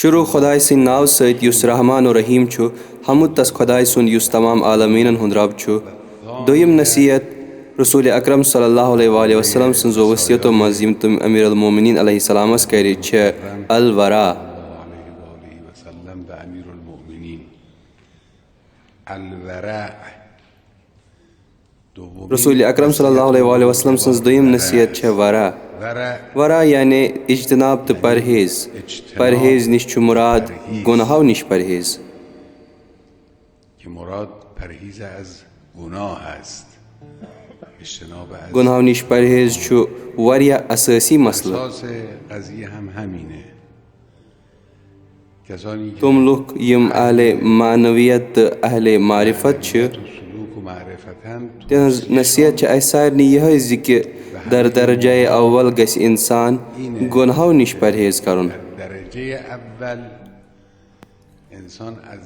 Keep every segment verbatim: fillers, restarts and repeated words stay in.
شروع خۄداے سٕنٛدِ ناوٕ سۭتۍ، یُس رحمان و رحیم چھُ۔ حمد تس خۄداے سُنٛد، یُس تمام عالمیٖنن ہُنٛد رب چھُ۔ دوٚیِم نصیحت، رسول اکرم صلی اللہ علیہ وآلہ وسلم سٕنٛزو وصیتو منٛز، یِم تٔمۍ امیر المومنین علیہ السلامس کرِ، چھےٚ الورا۔ وسلم و امیر المؤمنین۔ الورع۔ دوٚیِم رسول اکرم صلی اللہ علیہ وآلہ وسلم سٕنٛز دوٚیِم نصیحت چھےٚ ورع۔ ورع۔ ورع یعنی اجتناب تہٕ پرہیز۔ پرہیز نِش چھُ مراد گۄناہو نِش پرہیز۔ که مراد پرهیز از گناه است۔ اجتناب از گۄناہو نِش پرہیز چھُ واریاہ اسٲسی مسلہٕ۔ اساس قضیه هم همینه۔ کسانی که تِم لُکھ یِم اہل معنویت تہٕ اہل معرفت چھِ، سلوک و معرفتن، تِہنٛز نصیحت چھِ اَسہِ سارنٕے یِہے زِ کہِ در درجے اول گژھِ انسان گۄناہو نِش پرہیز کرُن۔ درجه اول انسان از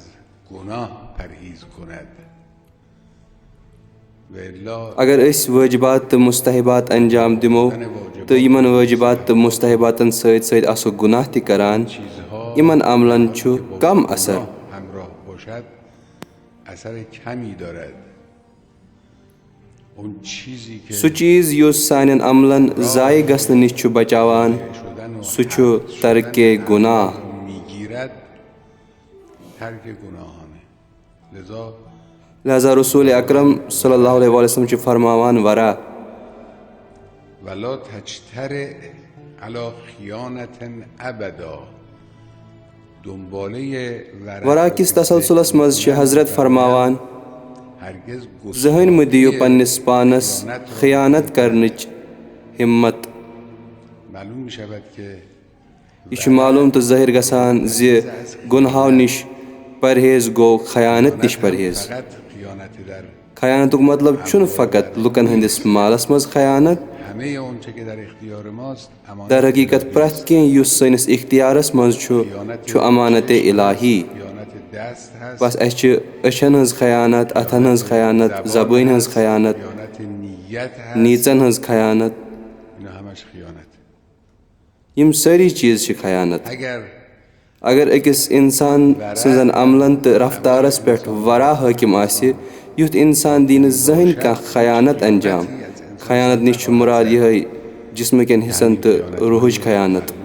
گناه پرهیز کند۔ و الا اگر أسۍ وٲجبات تہٕ مستحبات انجام دِمو تہٕ یِمن وٲجبات تہٕ مستحباتن سۭتۍ سۭتۍ آسو گۄناہ تہِ کران، یِمن عملن چھُ کم اثر۔ همراه باشد، اثر کمی دارد۔ اون چیزی که سُہ چیز یُس سانٮ۪ن عملن ضایع گژھنہٕ نِش چھُ بچاوان، سُہ چھُ ترکِ گۄناہ۔ میگیرد، ترک گناهانه۔ لذا لہذا رسول اکرم صلی اللہ علیہ وسلم چھُ فرماوان، ورع۔ ولا تجترئ علی خیانة ابدا۔ دنباله ورع ورع کِس تسلسلس منٛز چھِ حضرت فرماوان، هرگز گستاخی زٕہٕنۍ مہٕ دِیِو پننِس پانس خیانت کرنٕچ ہمت۔ معلوم می‌شود که یہِ چھُ معلوم تہٕ ظٲہِر گژھان زِ گۄناہو نِش پرہیز گوٚو خیانت نِش پرہیز۔ فقط خیانت در خیانتُک مطلب چھُنہٕ فقط لُکن ہٕنٛدِس مالس منٛز خیانت۔ همه اون چه که در اختیار ماست، امانت در حقیقت پرٛٮ۪تھ کینٛہہ یُس سٲنِس اختیارس منٛز چھُ، چھُ امانت الہی۔ خیانت دست هست، بس اَسہِ چھِ أچھن ہٕنٛز خیانت، اتھن ہٕنٛز خیانت، زبٲنۍ ہٕنٛز خیانت، خیانت نیت هست، نیژن ہٕنٛز خیانت۔ اینا همش خیانت۔ یِم سٲری چیٖز چھِ خیانت۔ اگر اگر أکِس انسان سٕنٛزن عملن تہٕ رفتارس پٮ۪ٹھ ورع حٲکم آسہِ، یُتھ انسان دی نہٕ زٕہٕنۍ کانٛہہ خیانت انجام۔ خیانت نِش چھُ مراد یِہے جسمہٕ کٮ۪ن حصن تہٕ روحٕچ خیانت۔